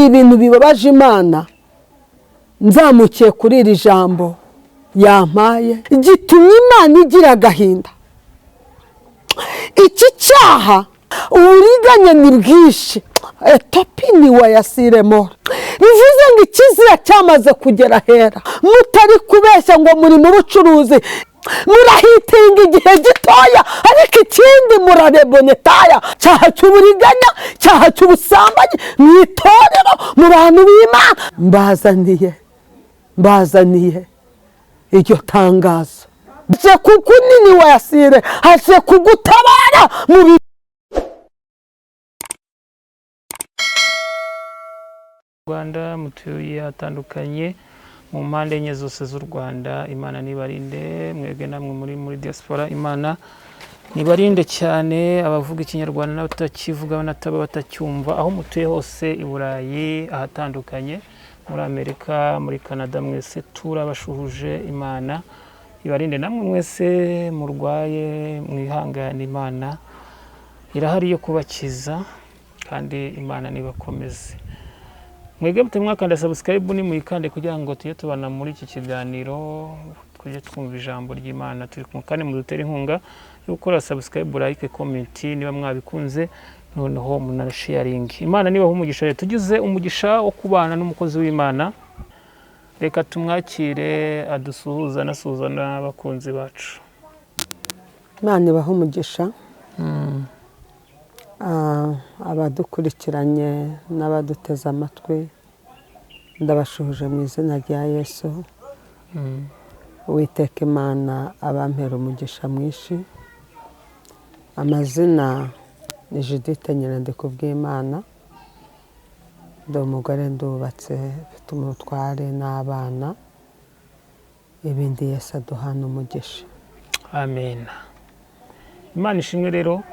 Ibintu bibabaje Imana nzamukiye kuri iri jambo yampaye gitumye Imana igira agahinda. Iki cyaha, uburiganya ni bwinshi, etopini wayasiremo, bivuze ngo ikizira cyamaze kugera hera. Mutari kubeshya ngo muri mu bucuruzi, murahitinga igihe gitoya, ariko ikindi murarebonetaya. Cyaha cy'uburiganya, cyaha cy'ubusambanyi mu itorero, mu bantu b'Imana, mbazaniye iryo tangazo. Aje kukunini wayasire, aje kugutabara mu Rwanda mutuye hatandukanye mu mpande enye zose z'u Rwanda, Imana nibarinde. Mwebwe namwe muri diaspora, Imana nibarinde cyane. Abavuga Ikinyarwanda n'abatakivuga n'ataba batacyumva, aho mutuye hose, i Burayi, ahatandukanye, muri Amerika, muri Canada, mwese turabashuhuje. Imana ibarinde. Namwe mwese murwaye, mwihangane, Imana irahari yo kubakiza, kandi Imana nibakomeze. Mwebwe mutari mwakanda subscribe, ni muyikande kugira ngo tujye tubana muri iki kiganiro, tujye twumva ijambo ry'Imana turi kumwe, kandi mudutere inkunga yo gukora subscribe, like, comment niba mwabikunze, noneho munasharinge. Imana nibaha umugisha. Rero tugize umugisha wo kubana n'umukozi w'Imana, reka tumwakire adusuhuza anasuhuza n'abakunzi bacu. Imana ibaha umugisha. Abadukurikiranye n'abaduteze amatwi, ndabashuhuje mu izina rya Yesu. Uwiteka Imana abampera umugisha mwinshi. Amazina ni Judith Nyirandikubwimana, ndi umugore, ndubatse, mfite umutware n'abana. Ibindi Yesu aduhana umugisha. Amen, Imana ishimwe. Rero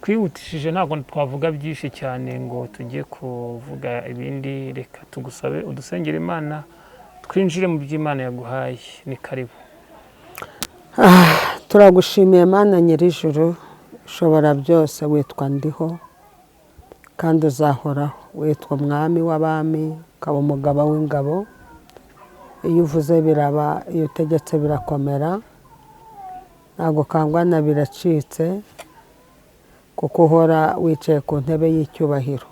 twihutishije, ntabwo twavuga byinshi cyane ngo tujye kuvuga ibindi. Reka tugusabe udusengere Imana, twinjire mu by'Imana yaguhaye. Ni karibu. Turagushimiye Mana nyir'ijuru, ushobora byose, witwa Ndiho kandi uzahoraho, witwa Umwami w'abami, ukaba Umugaba w'ingabo. Iyo uvuze biraba, iyo utegetse birakomera, ntabwo kangwana biracitse, kuko uhora wicaye ku ntebe y'icyubahiro.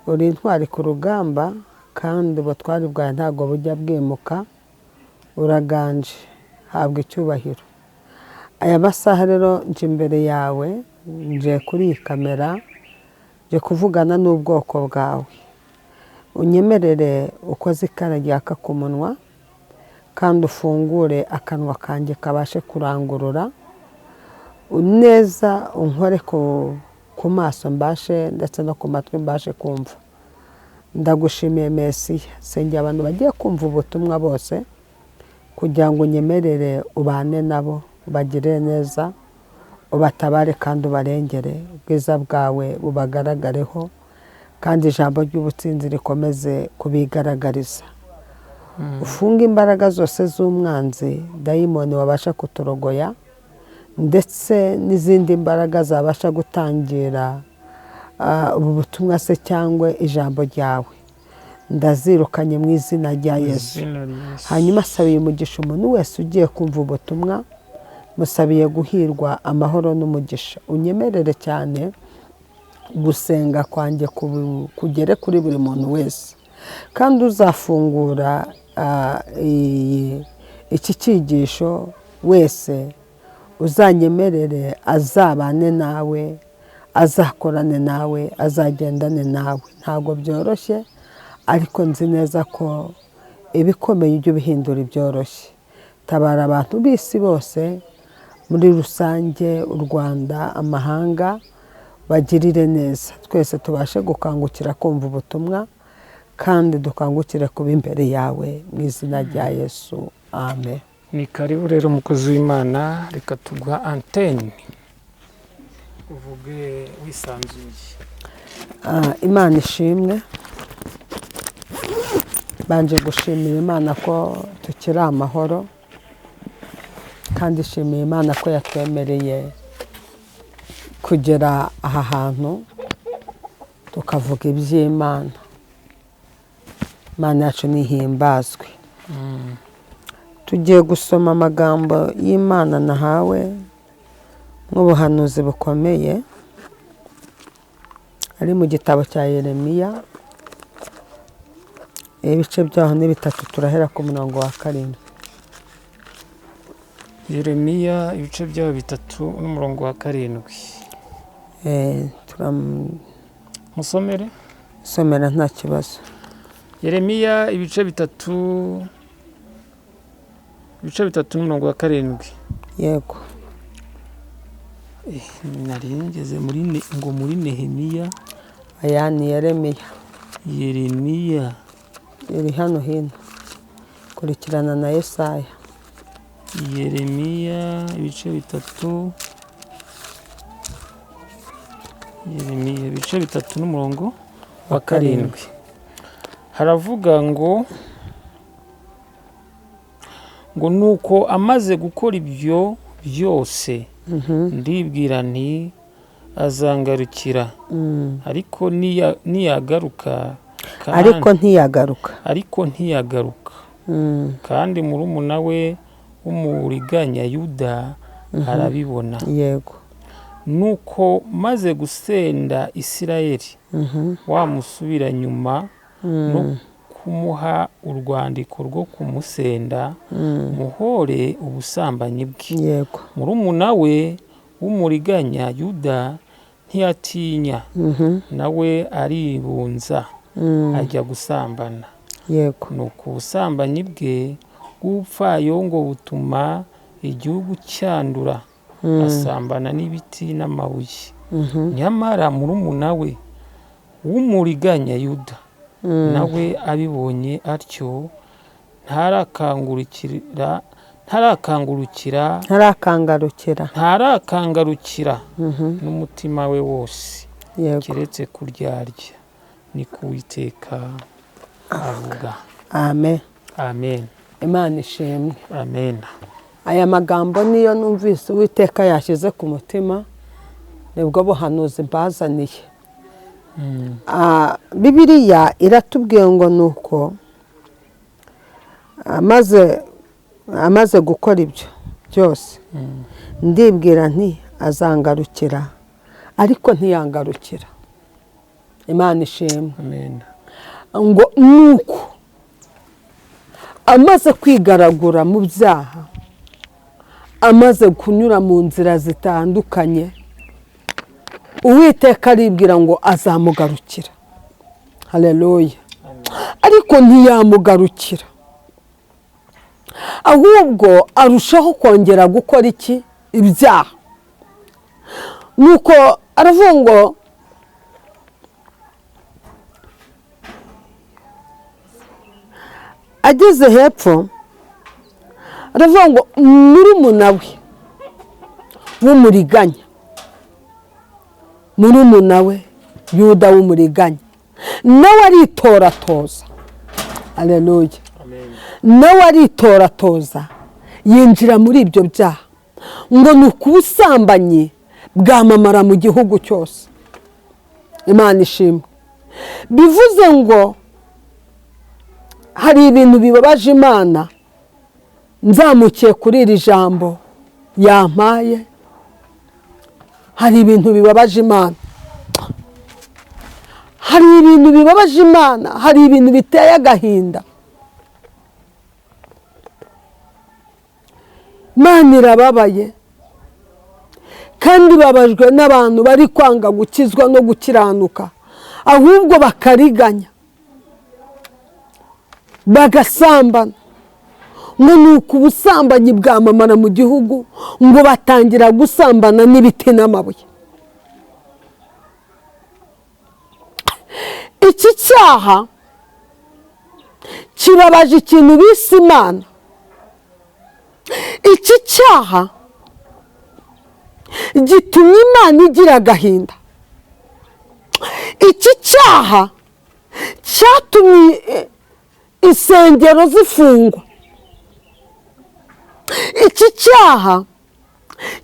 Uri intwari ku rugamba, kandi ubutwari bwawe ntabwo bujya bwimuka. Uraganje, habwa icyubahiro. Aya masaha rero nje imbere yawe, nje kuri iyi kamera, nje kuvugana n'ubwoko bwawe. Unyemerere ukoze ikara ryaka ku munwa, kandi ufungure akanwa kanjye kabashe kurangurura neza, unkore ku maso mbashe, ndetse no ku matwi mbashe kumva. Ndagushimiye Mesiya. Sengera abantu bagiye kumva ubutumwa bose, kugira ngo unyemerere ubane nabo, ubagirire neza, ubatabare kandi ubarengere, ubwiza bwawe bubagaragareho, kandi ijambo ry'ubutsinzi rikomeze kubigaragariza. Ufunge imbaraga zose z'umwanzi, dayimoni wabasha kuturogoya, ndetse n'izindi mbaraga zabasha gutangira ubu butumwa se cyangwa ijambo ryawe, ndazirukanye mu izina rya Yesu. Izina rya Yesu. Hanyuma asabiye umugisha umuntu wese ugiye kumva ubutumwa, musabiye guhirwa, amahoro n'umugisha. Unyemerere cyane gusenga kwanjye kugere kuri buri muntu wese, kandi uzafungura iki cyigisho wese, uzanyemerere azabane nawe, azakorane nawe, azagendane nawe. Ntabwo byoroshye, ariko nzi neza ko ibikomeye ujya ubihindura ibyoroshye. Tabara abantu b'isi bose muri rusange, u Rwanda, amahanga, bagirire neza. Twese tubashe gukangukira kumva ubutumwa, kandi dukangukire kuba imbere yawe, mu izina rya Yesu, amen. Ni karibu rero, umukozi w'Imana. Reka tuguha antenne, uvuge wisanzuye. Imana ishimwe. Mbanje gushimira Imana ko tukiri amahoro, kandi ishimiye Imana ko yatwemereye kugera aha hantu. Tukavuga iby'Imana. Imana yacu nihimbazwe. Tugiye gusoma amagambo y'Imana nahawe nk'ubuhanuzi bukomeye ari mu gitabo cya Yeremiya, ibice byaho ni 3, turahera ku murongo wa 7. Yeremiya ibice byaho 3 n'umurongo wa 7. Musomere? Somera nta kibazo. Yeremiya ibice 3 n'umurongo wa 7. Yego. Narengeze muri ngo muri Nehemiya. Aya ni Yeremiya. Yeremiya iri hano hino. Kurikirana na Yesaya. Yeremiya ibice 3. Yeremiya ibice 3 n'umurongo wa 7. Haravuga ngo nuko amaze gukora ibyo byose ndibwira nti azangarukira, ariko niyagaruka, ariko ntiyagaruka. Kandi murumuna we w'umuriganya Yuda arabibona. Yego. Nuko maze gusenda Isirayeli wamusubira nyuma no kumuha urwandiko rwo kumusenda muhore ubusambanyi bwe. Yego. Murumuna we w'umuriganya Yuda ntiyatinya, nawe aribunza ajya gusambana. Yego. Nuko ubusambanyi bwe bw'ubupfayongo butuma igihugu cyandura, asambana n'ibiti n'amabuye. Nyamara murumuna we w'umuriganya Yuda nawe abibonye atyo ntarakangarukira n'umutima we wose, keretse kuryarya, ni kuwiteka avuga. Amen. Amen. Imana ishimwe. Amen. Aya magambo niyo numvise Uwiteka yashyize ku mutima, nibwo buhanuzi mbazaniye. Bibiliya iratubwiye ngo nuko amaze gukora ibyo byose ndibwira nti azangarukira, ariko ntiyangarukira. Imana ishimwe. Amen. Ngo nuko amaze kwigaragura mu byaha, amaze kunyura mu nzira zitandukanye, Uwiteka aribwira ngo azamugarukira. Haleluya. Ariko ntiyamugarukira, ahubwo arushaho kongera gukora iki? Ibyaha. Nuko aravuga ngo ageze hepfo aravuga ngo murumuna we w'umuriganya, murumuna we Yuda w'umuriganya, nawe aritoratoza. Haleluya. Nawe aritoratoza yinjira muri ibyo byaha, ngo ni ubusambanyi bwamamara mu gihugu cyose. Imana ishimwe. Bivuze ngo hari ibintu bibabaje Imana. Nzamukiye kuri iri jambo yampaye, hari ibintu bibabaje Imana, hari ibintu bibabaje Imana, hari ibintu biteye agahinda. Imana irababaye, kandi babajwe n'abantu bari kwanga gukizwa no gukiranuka, ahubwo bakariganya bagasambana. Ngo nuko ubusambanyi bwamamara mu gihugu, ngo batangira gusambana n'ibiti n'amabuye. Iki cyaha kibabaje ikintu bise Imana. Iki cyaha gitumye Imana igira agahinda. Iki cyaha cyatumye insengero zifungwa. Iki cyaha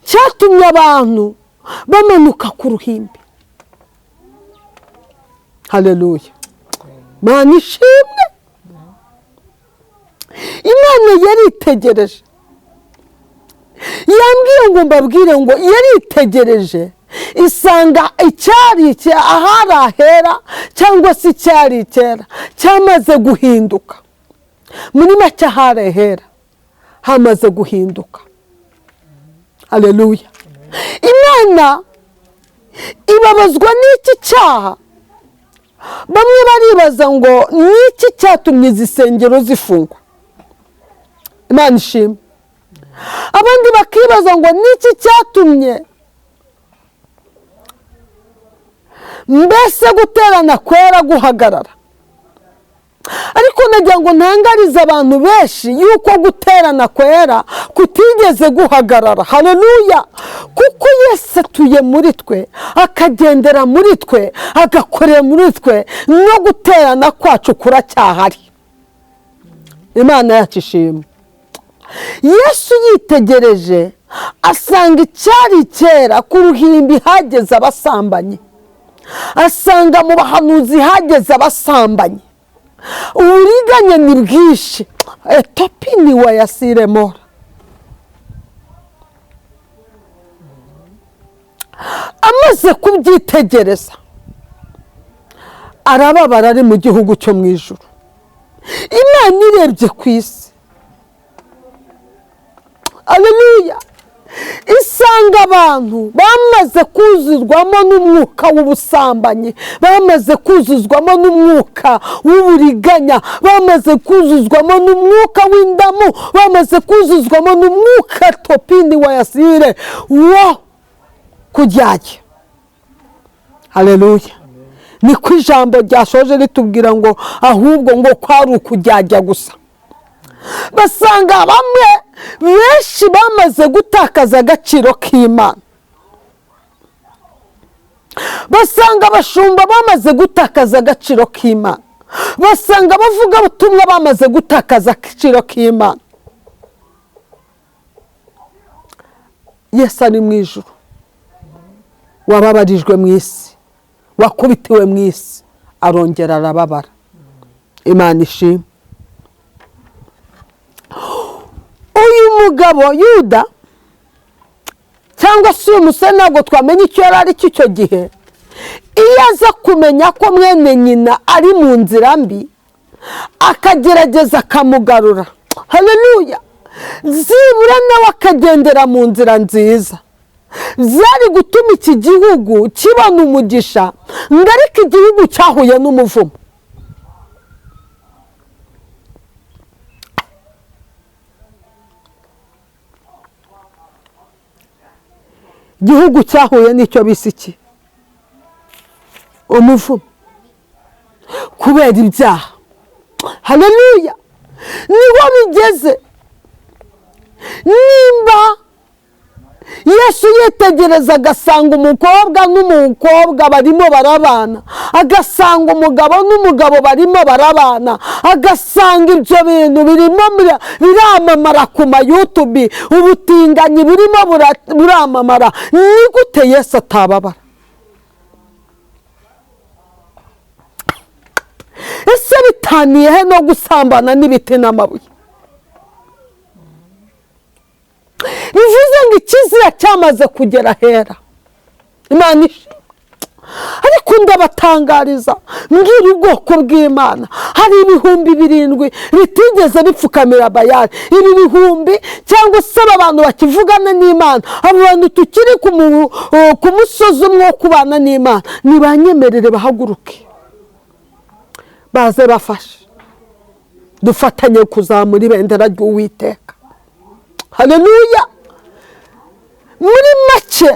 cyatumye abantu bamanuka ku ruhimbi. Haleluya. Mana ishimwe. Imana yaritegereje, yambwiye ngo mbabwire ngo yaritegereje isanga icyari ahari ahera cyangwa se icyari kera cyamaze guhinduka. Muri make ahari ahera hamaze guhinduka. Haleluya. Imana ibabazwa n'iki cyaha. Bamwe baribaza ngo n'iki cyatumye izi nsengero zifungwa. Imana ishimwe. Abandi bakibaza ngo n'iki cyatumye mbese guterana kwera guhagarara. Ariko nagira ngo ntangarize abantu benshi yuko guterana kwera kutigeze guhagarara. Haleluya. Kuko Yesu atuye muri twe, akagendera muri twe, agakorera muri twe, no guterana kwacu kuracyahari. Imana yacu ishimwe. Yesu yitegereje asanga icyari kera ku ruhimbi hageze abasambanyi, asanga mu bahanuzi hageze abasambanyi, uburiganya ni bwinshi. Etopini wa yasiremora. Amaze kubyitegereza arababara ari mu gihugu cyo mu ijuru. Imana irebye ku isi, haleluya, isanga abantu bamaze kuzuzwamo n'umwuka w'ubusambanyi, bamaze kuzuzwamo n'umwuka w'uburiganya, bamaze kuzuzwamo n'umwuka w'indamu, bamaze kuzuzwamo n'umwuka topini wa yasire wo kujyajya. Haleluya. Niko ijambo ryashoje ritubwira ngo ahubwo ngo kwari ukujyajya gusa. Basanga bamwe benshi bamaze gutakaza agaciro k'Imana, basanga abashumba bamaze gutakaza agaciro k'Imana, basanga abavuga ubutumwa bamaze gutakaza agaciro k'Imana. Yesu ari mu ijuru, wababarijwe mu isi, wakubitiwe mu isi, arongera arababara. Imana ishimwe. Uyu mugabo Yuda cyangwa se uyu musore ntabwo twamenya icyo yari ari cyo icyo gihe. Iyo aza kumenya ko mwene nyina ari mu nzira mbi, akagerageza akamugarura, haleluya, zibura nawe akagendera mu nzira nziza, byari gutuma iki gihugu kibona umugisha. Ngo ariko igihugu cyahuye n'umuvumo. Igihugu cyahuye n'icyo bise iki? Umuvumo, kubera ibyaha. Haleluya. Niho bigeze. Nimba Yesu yitegereza agasanga umukobwa n'umukobwa barimo barabana, agasanga umugabo n'umugabo barimo barabana, agasanga ibyo bintu birimo biramamara ku ma YouTube, ubutinganyi burimo buramamara, ni gute Yesu atababara? Ese bitaniye he no gusambana n'ibiti n'amabuye? Bivuze ngo ikizira cyamaze kugera hera. Imana ishimwe. Ariko ndabatangariza mbwira ubwoko bw'Imana, hari 7,000 bitigeze bipfukamira Bayali. Ibi bihumbi cyangwa se abantu bakivugana n'Imana, abo bantu tukiri ku musozi umwe wo kubana n'Imana, nibanyemerere bahaguruke baze bafashe, dufatanye kuzamura ibendera ry'Uwiteka. Haleluya. Muri make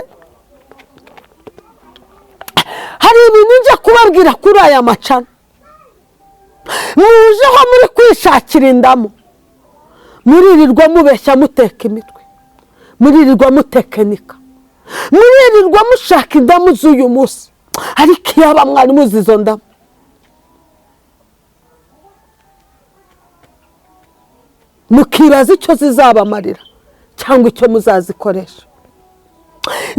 hari ibintu njya kubabwira kuri aya macana. Mujeho muri kwishakira indamu, muririrwa mubeshya muteka imitwe, muririrwa mutekenika, muririrwa mushaka indamu z'uyu munsi. Ariko iyaba mwari muzi izo ndamu, mukibaza icyo zizabamarira cyangwa icyo muzazikoresha.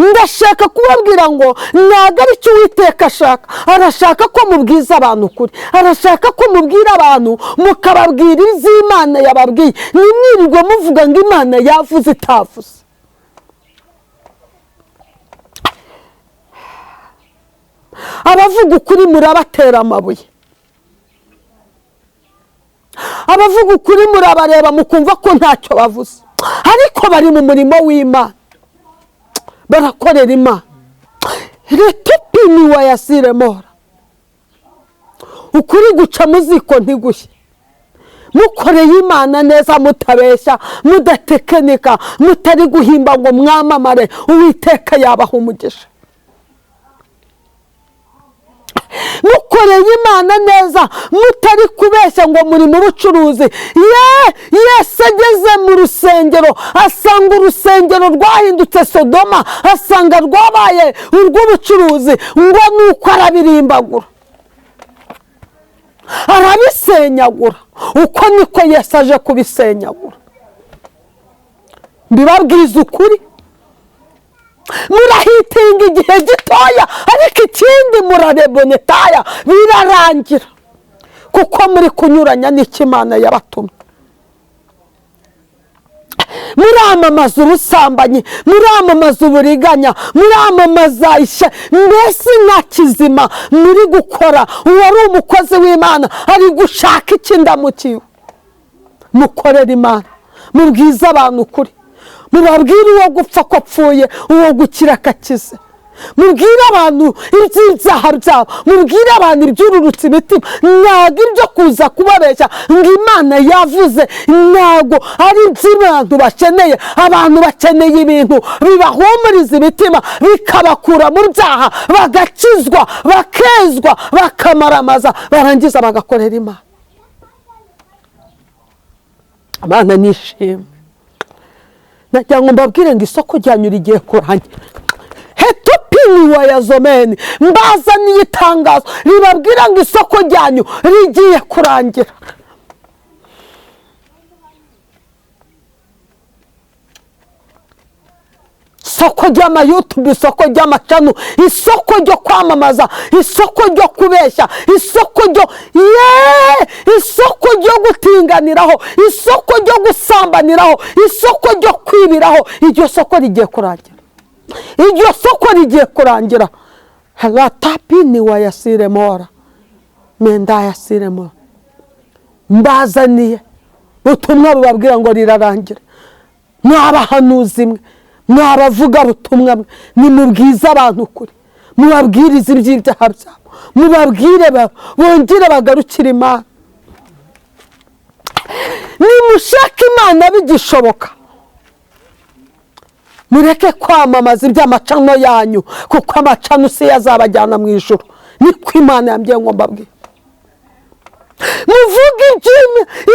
Ndashaka kubabwira ngo ntabwo ari cyo Uwiteka ashaka. Arashaka ko mubwiza abantu ukuri, arashaka ko mubwira abantu mukababwira iby'Imana yababwiye. Nimwirirwe muvuga ngo Imana yavuze itavuze. Abavuga ukuri murabatera amabuye, abavuga ukuri murabareba mukumva ko ntacyo bavuze, ariko bari mu murimo w'Imana, barakorera Imana. Retupimi wayasiremora, ukuri guca muziko ntigushye. Mukoreye Imana neza, mutabeshya, mudatekenika, mutari guhimba ngo mwamamare, Uwiteka yabaha umugisha. Mukoreye Imana neza, mutari kubeshya ngo muri mu bucuruzi. Yesu ageze mu rusengero asanga urusengero rwahindutse Sodoma, asanga rwabaye urw'ubucuruzi, ngo nuko arabirimbagura, arabisenyagura. Uko niko Yesu aje kubisenyagura. Mbibabwiza ukuri, murahitinga igihe gitoya, ariko ikindi murarebonetaya, birarangira, kuko muri kunyuranya n'icyo Imana yabatumye. Muramamaza ubusambanyi, muramamaza uburiganya, muramamaza ishyari, mbese nta kizima muri gukora. Uwari umukozi w'Imana ari gushaka ikindamukiwe. Mukorera Imana, mubwize abantu ukuri, mubabwire uwo gupfa ko apfuye, uwo gukira akakize. Mubwire abantu iby'ibyaha byabo, mubwire abantu ibyururutse imitima. Ntabwo ibyo kuza kubabeshya ngo Imana yavuze, ntabwo ari iby'abantu bakeneye. Abantu bakeneye ibintu bibahumuriza imitima, bikabakura mu byaha, bagakizwa, bakezwa, bakamaramaza, barangiza bagakorera Imana. Abana nishimwe. Nagira ngo mbabwire ngo isoko ryanyu rigiye kurangira. Hetopini wa yazomeni, mbazaniye itangazo ribabwira ngo isoko ryanyu rigiye kurangira. Isoko ry'amayutubu, isoko ry'amacanu, isoko ryo kwamamaza, isoko ryo kubeshya, isoko ryo isoko ryo gutinganiraho, isoko ryo gusambaniraho, isoko ryo kwibiraho. Iryo soko rigiye kurangira, iryo soko rigiye kurangira. Ratapini wa yasiremora menda yasiremora. Mbazaniye ubutumwa bubabwira ngo rirarangira. Mwabahanuzi mwe, mwabavuga butumwa mwe, nimubwize abantu ukuri, mubabwirize iby'ibyaha byabo, mubabwire bongere bagarukire Imana. Nimushake Imana bigishoboka, mureke kwamamaza iby'amacano yanyu, kuko amacano si yazabajyana mu ijuru. Niko Imana yambwiye ngo mbabwire. Muvuge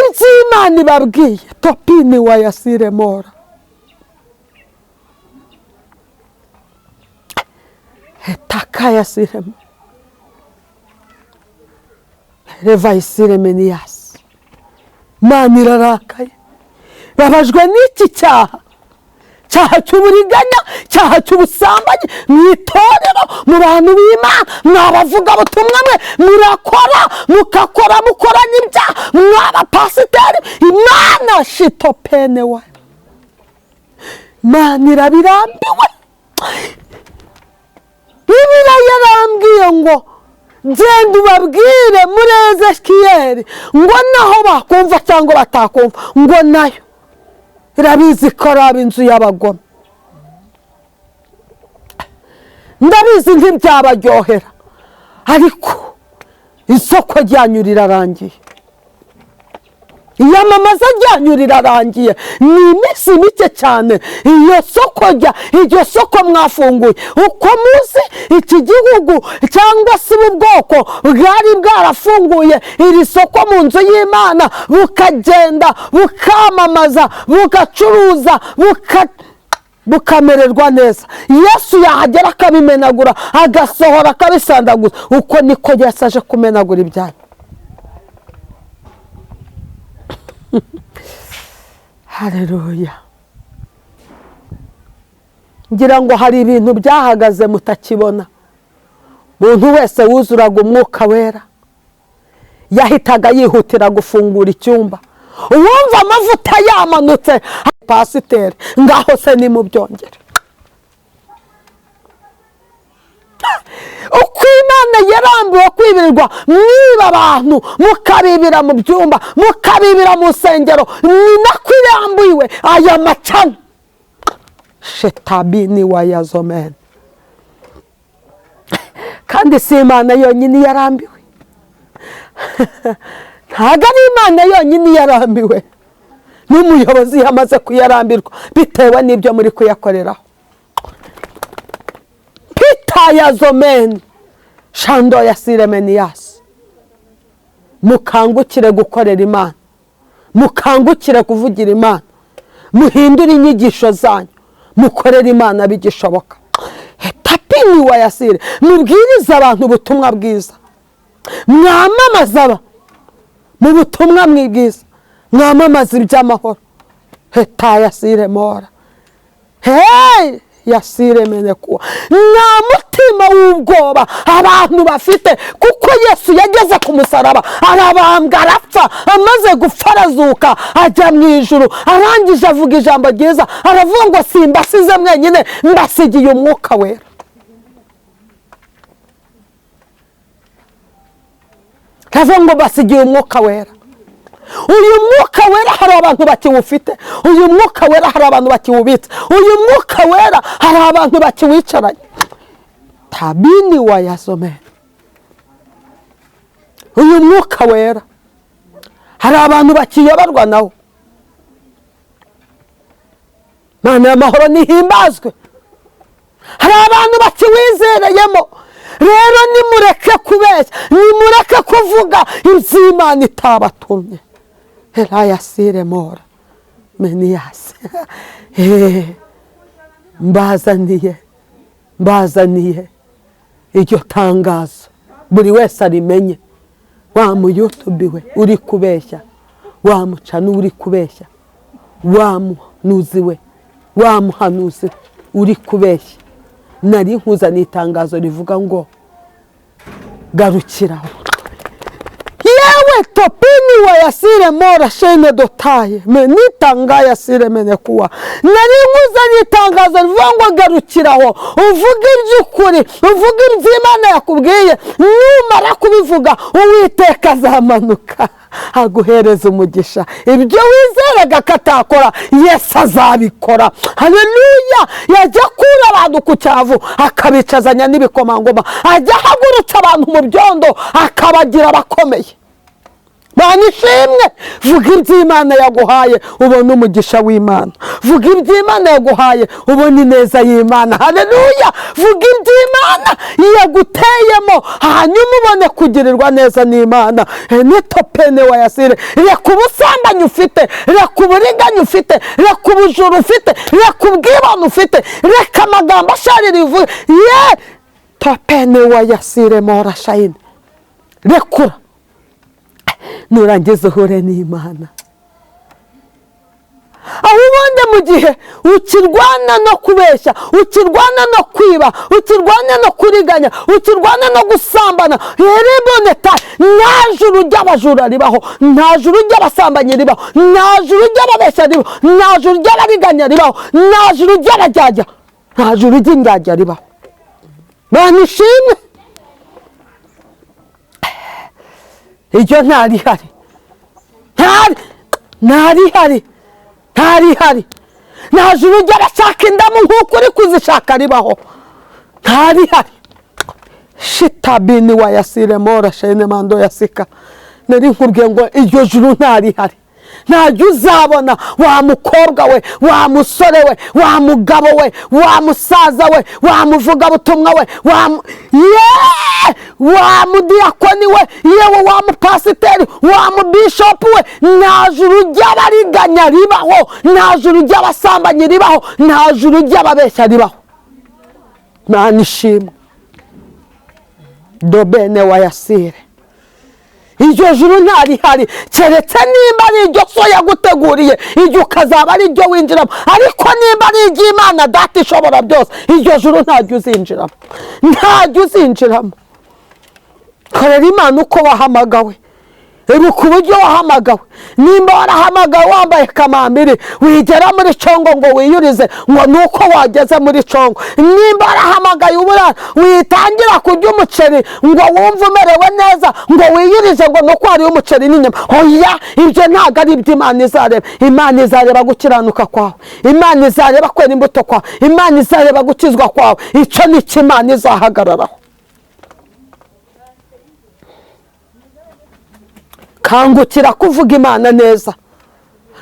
iby'Imana ibabwiye. Topini wa yasiremora. Takaya siremo reva isiremeniyasi. Imana irarakaye, babajwe n'iki cyaha, cyaha cy'uburiganya, cyaha cy'ubusambanyi mu itorero, mu bantu b'Imana. Mwabavuga butumwa mwe, murakora mukakora mukoranye ibyaha, mwabapasiteri. Imana shitopene wa Imana irabirambiwe. Bibiliya yarambwiye ngo genda ubabwire muri Ezekiyeli ngo naho bakumva cyangwa batakumva, ngo nayo irabizi ko ari ab'inzu y'abagome. Ndabizi ntibyabaryohera, ariko isoko ryanyu rirarangiye, iyamamaza ryanyu rirarangiye. Ni iminsi mike cyane iyo soko rya iryo soko mwafunguye. Uko muzi iki gihugu cyangwa se ubu bwoko bwari bwarafunguye iri soko mu nzu y'Imana, bukagenda bukamamaza, bugacuruza, bukamererwa neza. Yesu yahagera akabimenagura, agasohora akabisandaguza. Uko niko Yesu aje kumenagura ibyanyu. Haleluya. Ngira ngo hari ibintu byahagaze mutakibona. Umuntu wese wuzuraga umwuka wera yahitaga yihutira gufungura icyumba, uwumva amavuta yamanutse pasiteri ngaho se nimubyongere. Uko Imana yarambiwe kwibirirwa mwiba abantu, mukabibira mu byumba, mukabibira mu nsengero, ni nako irambiwe aya macano. Shetabini wa yazomene. Kandi si Imana yonyine yarambiwe, ntabwo ari Imana yonyine yarambiwe, n'umuyobozi yamaze kuyarambirwa bitewe n'ibyo muri kuyakoreraho. Pita yazomene shando ya siremeniyasi. Mukangukire gukorera Imana, mukangukire kuvugira Imana, muhindure inyigisho zanyu, mukorere Imana bigishoboka. Tapini wa yasire, mubwirize abantu ubutumwa bwiza, mwamamaza mu butumwa bwiza, mwamamaza iby'amahoro. Heta yasire mora, hey yasire menekuwa. Nta mutima w'ubwoba abantu bafite, kuko Yesu yageze ku musaraba arabambwa arapfa, amaze gupfa arazuka ajya mu ijuru. Arangije avuga ijambo ryiza, aravuga ngo simbasize mwenyine, mbasigiye umwuka wera. Aravuga ngo mbasigiye umwuka wera. Uyu mwuka wera hari abantu bakiwufite, uyu mwuka wera hari abantu bakiwubitse, uyu mwuka wera hari abantu bakiwicaranye. Tabini wa yazome. Uyu mwuka wera hari abantu bakiyoborwa nawo. Mana y'amahoro nihimbazwe. Hari abantu bakiwizereyemo. Rero nimureke kubeshya, nimureke kuvuga iby'Imana itabatumye. Erayasire mora meniyasi. Mbazaniye iryo tangazo, buri wese arimenye. Wa muyutubi we uri kubeshya, wa mucana uri kubeshya, wa munuzi we, wa muhanuzi uri kubeshya, nari nkuzaniye itangazo rivuga ngo garukiraho. Yewe topini wa yasire mora shene dotaye menitanga yasire menekuwa. Nari nkuzaniye itangazo rivuga ngo garukiraho, uvuge iby'ukuri, uvuge iby'Imana yakubwiye. Numara kubivuga Uwiteka azamanuka aguhereza umugisha. Ibyo wizeraga katakora Yesu azabikora. Haleluya! Yajya akura abantu ku cyavu akabicazanya n'ibikomangoma, ajya ahagurutsa abantu mu byondo akabagira abakomeye. Mana ishimwe. Vuga iby'Imana yaguhaye ubone umugisha w'Imana. Vuga iby'Imana yaguhaye ubone ineza y'Imana. Haleluya! Vuga iby'Imana yaguteyemo hanyuma ubone kugirirwa neza n'Imana. Nitopene wa yasire. Reka ubusambanyi ufite, reka uburiganya ufite, reka ubujura ufite, reka ubwibone ufite, reka amagambo asharira uvuge. Ye topene wa yasire mora shayine. Rekura nurangiza uhure n'Imana. Aho ubundi mu gihe ukirwana no kubeshya, ukirwana no kwiba, ukirwana no kuriganya, ukirwana no gusambana, hereboneta, nta juru ry'abajura ribaho, nta juru ry'abasambanyi ribaho, nta juru ry'ababeshya ribaho, nta juru ry'abariganya ribaho, nta juru ry'abajyajya, nta juru ry'indyarya ribaho. Mana ishimwe. Iryo ntarihari, ntarihari, ntarihari. Nta juru ry'abashaka indamu nk'uko uri kuzishaka ribaho, ntarihari. Shitabini wa yasire mora shene mando yasika. Nari nkubwiye ngo iryo juru ntarihari. Ntajya uzabona wa mukobwa we, wa musore we, wa mugabo we, wa musaza we, wa muvugabutumwa we, wa mudiyakoni we, yewe wa mupasiteri, wa mubishopu we. Nta juru ry'abariganya ribaho, nta juru ry'abasambanyi ribaho, nta juru ry'ababeshya ribaho. Mana ishimwe. Dobene wa yasire. Iryo juru ntarihari, keretse nimba ari iryo so yaguteguriye, iryo ukazaba ari iryo winjiramo. Ariko nimba ari iry'Imana Data ishobora byose, iryo juru ntaryo uzinjiramo, ntaryo uzinjiramo. Korera Imana uko wahamagawe, ibuka uburyo wahamagawe. Nimba warahamagawe wambaye kamambiri, wigera muri Congo ngo wiyurize ngo nuko wageze muri Congo. Nimba warahamagaye uburara, witangira kurya umuceri ngo wumve umerewe neza, ngo wiyurize ngo nuko wariye umuceri n'inyama. Oya, ibyo ntabwo ari ibyo Imana izareba. Imana izareba gukiranuka kwawe, Imana izareba kwera imbuto kwawe, Imana izareba gukizwa kwawe. Icyo ni cyo Imana izahagararaho. Kangukira kuvuga Imana neza,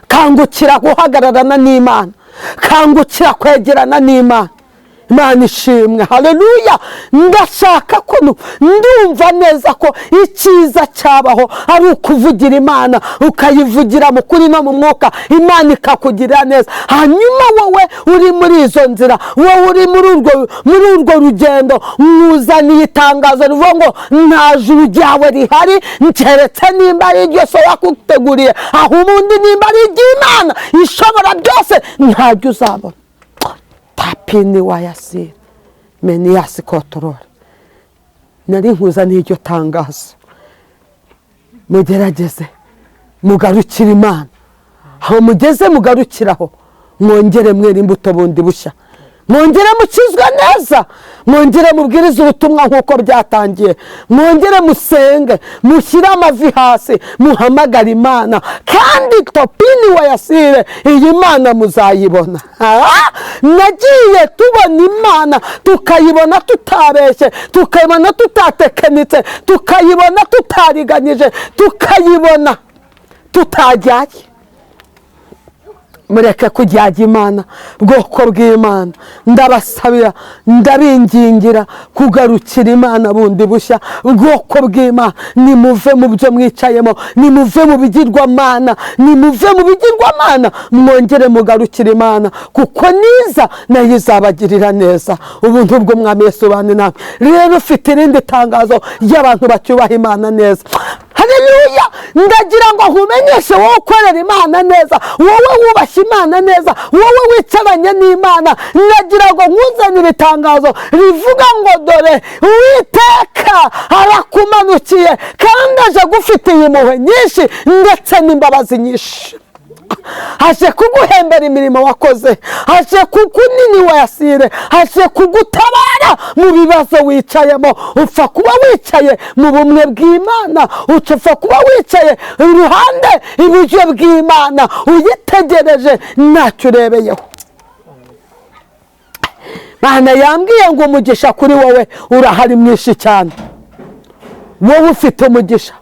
kangukira guhagararana n'Imana, kangukira kwegerana n'Imana. Imana ishimwe, haleluya. Ndashaka ko ndumva neza ko icyiza cyabaho ari ukuvugira Imana, ukayivugira mu kuri no mu mwuka, Imana ikakugirira neza. Hanyuma wowe uri muri izo nzira, wowe uri muri urwo rugendo, mwuzaniye itangazo rivuga ngo nta juru ryawe rihari, keretse nimba ari iryo so yakuteguriye, aho ubundi nimba ari iry'Imana ishobora byose ntaryo uzabona. Tapini wayasira meniyasi kotorora. Nari nkuzaniye iryo tangazo, mugerageze mugarukire Imana. Aho mugeze mugarukiraho, mwongere mwere imbuto bundi bushya, mwongere mukizwe neza, mwongere mubwirize ubutumwa nk'uko byatangiye, mwongere musenge, mushyire amavi hasi, muhamagare Imana. Kandi topini wayasire, iyi Mana muzayibona. Nagiye tubona Imana, tukayibona tutabeshye, tukayibona tutatekenitse, tukayibona tutariganyije, tukayibona tutajyaye. Mureke kujyajya Imana, bwoko bw'Imana. Ndabasabira, ndabingingira kugarukira Imana bundi bushya. Bwoko bw'Imana, nimuve mu byo mwicayemo, nimuve mu bigirwamana, nimuve mu bigirwamana, mwongere mugarukire Imana, kuko niza nayo izabagirira neza. Ubuntu bw'Umwami Yesu bane namwe. Rero ufite irindi tangazo ry'abantu bacyubaha Imana neza. Haleluya. Ndagira ngo nkumenyeshe wowe ukorera Imana neza, wowe wubashye Imana neza, wowe wicaranye n'Imana, ndagira ngo nkuzanire itangazo rivuga ngo dore Uwiteka arakumanukiye, kandi aje agufitiye impuhwe nyinshi ndetse n'imbabazi nyinshi. Aje kuguhembera imirimo wakoze, aje kukunini wayasire, aje kugutabara mu bibazo wicayemo. Upfa kuba wicaye mu bumwe bw'Imana, upfa kuba wicaye iruhande iburyo bw'Imana, uyitegereje ntacyo urebeyeho. Mana yambwiye ngo umugisha kuri wowe urahari mwinshi cyane. Wowe ufite umugisha,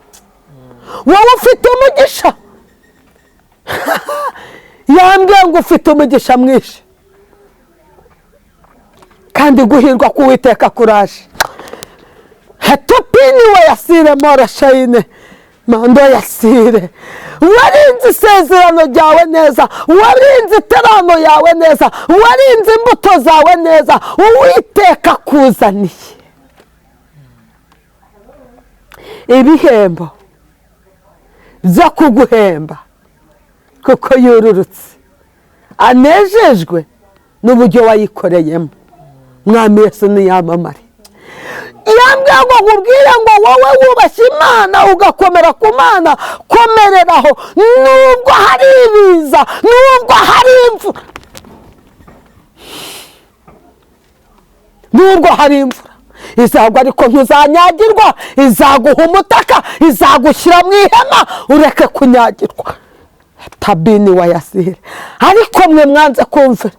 wowe ufite umugisha. Yambwiye ngo ufite umugisha mwinshi, kandi guhirwa k'Uwiteka kuraje. Hetopini wayasire morashayine mando yasire. Warinze isezerano ryawe neza, warinze iterano yawe neza, warinze imbuto zawe neza, Uwiteka akuzaniye ibihembo byo kuguhemba, kuko yururutse anejejwe n'uburyo wayikoreyemo. Mwami Yesu niyamamare. Yambwiye ngo nkubwire ngo wowe wubashye Imana ugakomera ku Mana, komereraho nubwo hari ibiza, nubwo hari imvura, nubwo hari imvura izagwa, ariko ntuzanyagirwa. Izaguha umutaka, izagushyira mu ihema, ureke kunyagirwa. Tabini wayasire. Ariko mwe mwanze kumvira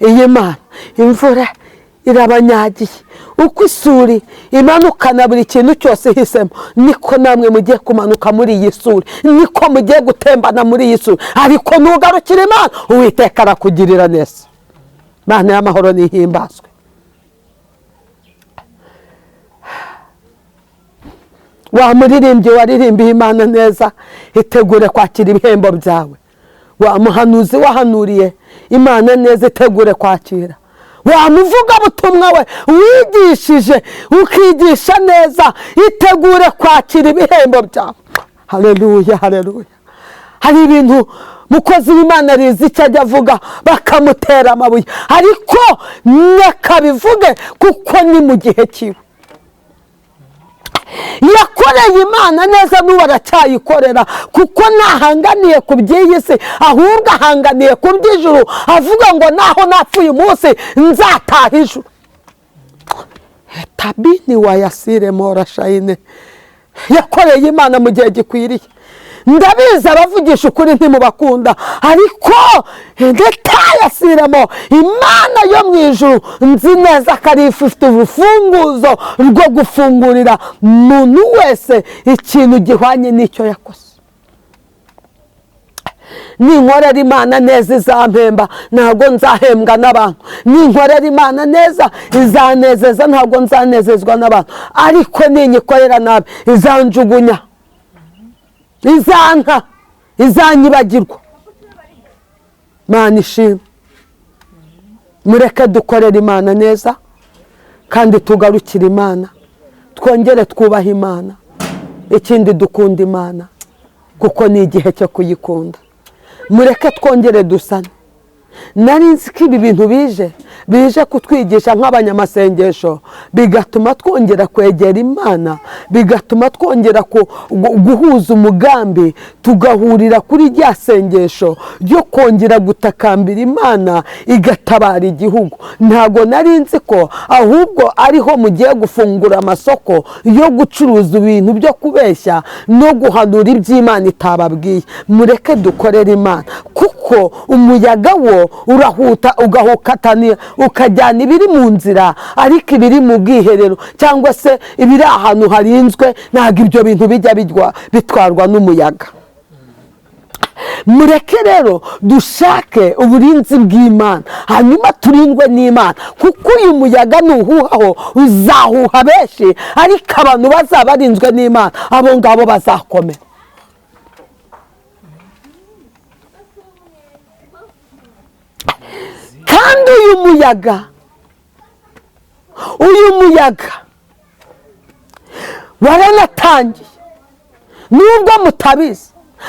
iyi Mana, imvura irabanyagiye. Uko isuri imanukana buri kintu cyose ihisemo, niko namwe mugiye kumanuka muri iyi suri, niko mugiye gutembana muri iyi suri. Ariko nugarukira Imana, Uwiteka arakugirira neza. Imana y'amahoro nihimbazwe. Wa muririmbyi waririmbiye Imana neza, itegure kwakira ibihembo byawe. Wa muhanuzi wahanuriye Imana neza, itegure kwakira. Wa muvugabutumwa we wigishije ukigisha neza, itegure kwakira ibihembo byawe. Haleluya, haleluya. Hari ibintu mukozi w'Imana rizi icyo ajya avuga bakamutera amabuye, ariko nakabivuge kuko ni mu gihe kiwe. Yakoreye Imana neza n'ubu aracyayikorera, kuko ntahanganiye ku by'iyi si, ahubwo ahanganiye ku by'ijuru, avuga ngo naho napfuye umunsi nzataha ijuru. Tabini wayasire mora shayine. Yakoreye Imana mu gihe gikwiriye. Ndabizi abavugisha ukuri ntimubakunda, ariko ndetayasiremo Imana yo mu ijuru nzi neza ko ari ifite urufunguzo rwo gufungurira umuntu wese ikintu gihwanye n'icyo yakoze. Ninkorera Imana neza izampemba, ntabwo nzahembwa n'abantu. Ninkorera Imana neza izanezeza, ntabwo nzanezezwa n'abantu. Ariko ninyikorera nabi izanjugunya, izanka, izanyibagirwa. Imana ishimwe. Mureke dukorere Imana neza kandi tugarukire Imana, twongere twubahe Imana, ikindi dukunda Imana kuko ni igihe cyo kuyikunda. Mureke twongere dusane. Nari nzi ko ibi bintu bije kutwigisha nk'abanyamasengesho, bigatuma twongera kwegera Imana, bigatuma twongera guhuza umugambi, tugahurira kuri rya sengesho ryo kongera gutakambira Imana igatabara igihugu. Ntago nari nzi ko ahubwo ariho mugiye gufungura amasoko yo gucuruza ibintu byo kubeshya no guhanura iby'Imana itababwiye. Mureke dukorere Imana, kuko umuyaga wo urahuta ugahukatana ukajyana ibiri mu nzira, ariko ibiri mu bwiherero cyangwa se ibiri ahantu harinzwe ntabwo ibyo bintu bijya bitwarwa n'umuyaga. Mureke rero dushake uburinzi bw'Imana, hanyuma turindwe n'Imana, kuko uyu muyaga nuhuhaho uzahuha benshi, ariko abantu bazaba barinzwe n'Imana abo ngabo bazakomera. Kandi uyu muyaga waranatangiye, nubwo mutabizi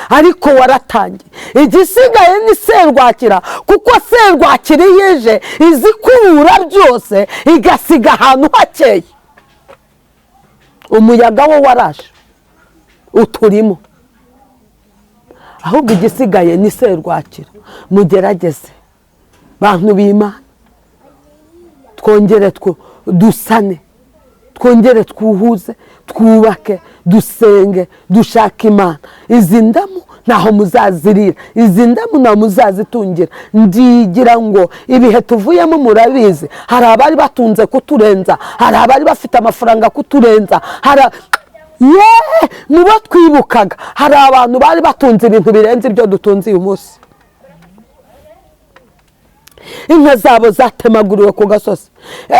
ariko waratangiye. Igisigaye ni serwakira, kuko serwakira yeje izikura byose igasiga ahantu hakeye. Umuyaga wo waraje uturimo, ahubwo igisigaye ni serwakira. Mugerageze bantu b'Imana, twongere dusane, twongere twuhuze, twubake, dusenge, dushake Imana. Izi ndamu ntaho muzazirira, izi ndamu ntaho muzazitungira. Ndigira ngo ibihe tuvuyemo murabizi, hari abari batunze kuturenza, hari abari bafite amafaranga kuturenza, hari mubo twibukaga, hari abantu bari batunze ibintu birenze ibyo dutunze uyu munsi. Inka zabo zatemaguriwe ku gasozi,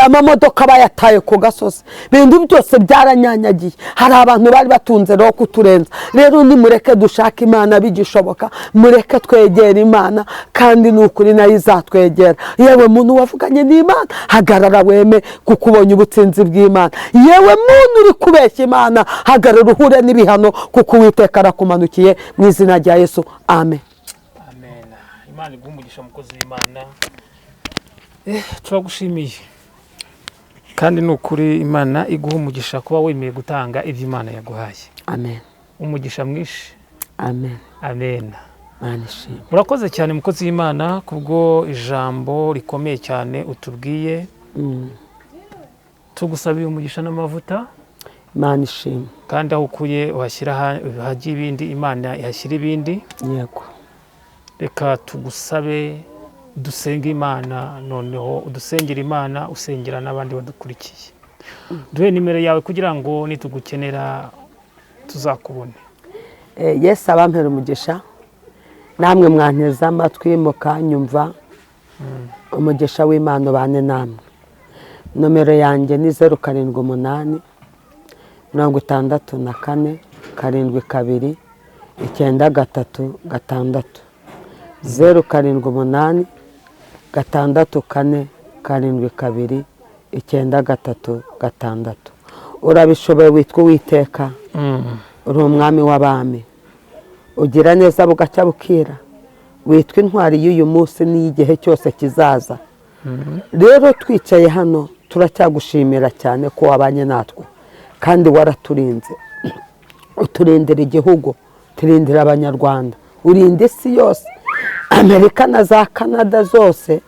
amamodoka bayataye ku gasozi, ibintu byose byaranyanyagiye. Hari abantu bari batunze rero kuturenza. Rero nimureke dushake Imana bigishoboka, mureke twegera Imana, kandi ni ukuri nayo izatwegera. Yewe muntu wavuganye n'Imana, hagarara weme kuko ubonye ubutsinzi bw'Imana. Yewe muntu uri kubeshya Imana, hagarara uhure n'ibihano kuko Uwiteka arakumanukiye, mu izina rya Yesu, amen. Imana iguhe umugisha mukozi w'Imana. Turagushimiye kandi ni ukuri Imana iguha umugisha kuba wemeye gutanga ibyo Imana yaguhaye. Amen. Umugisha mwinshi. Amen. Amen. Imana ishimwe. Murakoze cyane mukozi w'Imana kubwo ijambo rikomeye cyane utubwiye. Tugusabiye umugisha n'amavuta. Imana ishimwe. Kandi aho ukuye uhashyira hajya ibindi, Imana ihashyira ibindi. Yego. Reka tugusabe dusenge Imana, noneho udusengera Imana, usengera n'abandi badukurikiye. Duhe nimero yawe kugira ngo nitugukenera tuzakubone. Yesu abampera umugisha, namwe mwanteze amatwi mukanyumva, umugisha w'Imana ubane namwe. Nomero yanjye ni 078 64 72 93 6, 078 64 72 93 6. Urabishoboye, witwa Uwiteka, uri umwami w'abami. Ugira neza bugacya bukira, witwa intwari y'uyu munsi n'igihe cyose kizaza. Rero twicaye hano turacyagushimira cyane ko wabanye natwe kandi waraturinze, uturindira igihugu, turindira Abanyarwanda, urinda isi yose, Amerika na za Canada zose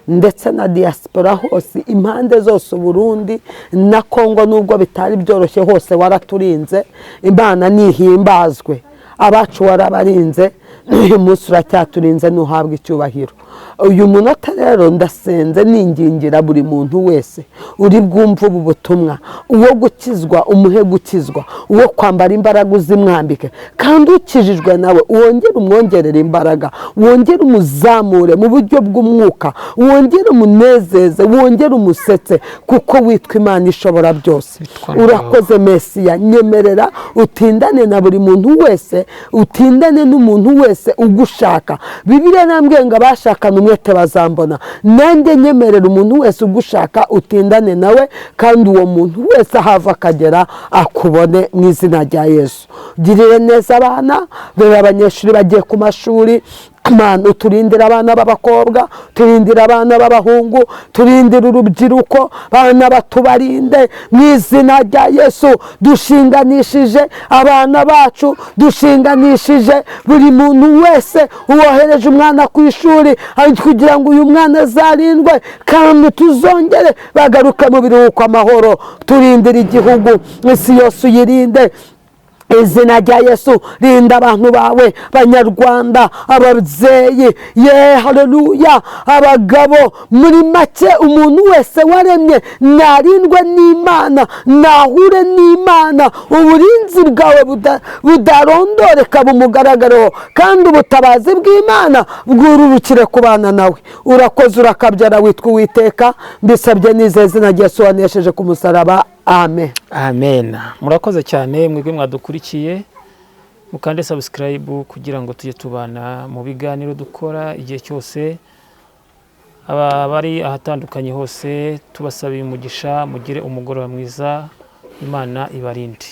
ndetse na diaspora hose, impande zose, Uburundi na Kongo, nubwo bitari byoroshye hose waraturinze. Imana nihimbazwe, abacu warabarinze, n'uyu munsi uracyaturinze, ntuhabwe icyubahiro. Uyu munota rero ndasenze ningingira buri muntu wese uri bwumve ubu butumwa, uwo gukizwa umuhe gukizwa, uwo kwambara imbaraga uzimwambike, kandi ukijijwe nawe wongere umwongerere imbaraga, wongere umuzamure mu buryo bw'umwuka, wongere umunezeze, wongere umusetse, kuko witwa Imana ishobora byose. Urakoze Mesiya, nyemerera utindane na buri muntu wese, utindane n'umuntu wese ugushaka. Bibiliya nambwiye ngo abashakana umwete bazambona. Nanjye nyemerera umuntu wese ugushaka utindane nawe, kandi uwo muntu wese ahava akagera akubone mu izina rya Yesu. Girire neza abana, dore abanyeshuri bagiye ku mashuri. Mana, uturindira abana b'abakobwa, turindira abana b'abahungu, turindira urubyiruko, abana batubarinde mu izina rya Yesu. Dushinganishije abana bacu, dushinganishije buri muntu wese uwohereje umwana ku ishuri kugira ngo uyu mwana azarindwe kandi tuzongere bagaruke mu biruhuko amahoro. Turindire igihugu, isi yose uyirinde izina rya Yesu. Rinda abantu bawe Banyarwanda, ababyeyi, ye haleluya, abagabo, muri make umuntu wese waremye narindwe n'Imana, nahure n'Imana, uburinzi bwawe budarondoreka bumugaragareho, kandi ubutabazi bw'Imana bwururukire ku bana nawe. Urakoze, urakabyara, witwa Uwiteka. Mbisabye nizeye izina rya Yesu wanesheje ku musaraba. Amen. Amen. Murakoze cyane mwebwe mwadukurikiye, mukande subscribe kugira ngo tujye tubana mu biganiro dukora igihe cyose. Aba bari ahatandukanye hose tubasabiye umugisha, mugire umugoroba mwiza, Imana ibarinde.